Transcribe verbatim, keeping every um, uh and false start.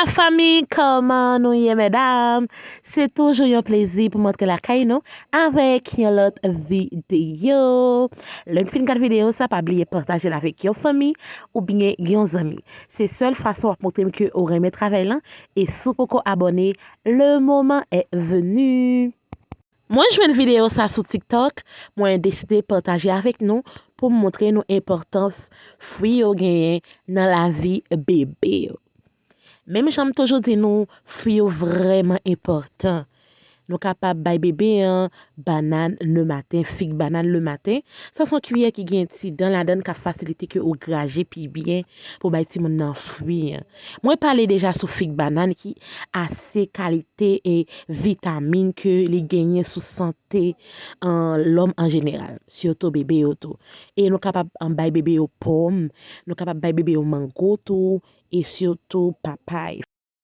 Fanmi, kòman nou ye, medam? Se toujou yon plezi pou m antre lakay nou avèk yon lòt videyo. Lè n fin gad videyo sa, pa bliye pataje l avèk yon fanmi oubyen yon zanmi. Se sèl fason w ap montre m ke ou renmen travay lan. E si w poko abòne, le moment est venu. Mwen jwenn videyo sa sou TikTok, mwen deside pataje avèk nou pou m montre nou enpòtans fwi yo genyen nan lavi bebe yo. Menm jan m toujou di nou, fwi yo vrèman enpòtan. Nou kapab bay bebe an bannan le maten, fig bannan le maten. Sa se yon kiyè ki gen ti dan ladan l k ap fasilite ke ou graje pi byen pou bay timoun nan fwi an. Mwen pale deja sou fig bannan ki ase kalite e vitamin ke li genyen sou sante an lòm an jeneral, sitou bebe yo tou. E nou kapab an bay bebe yo pòm, nou kapab bay bebe yo mango tou, e sitou papay,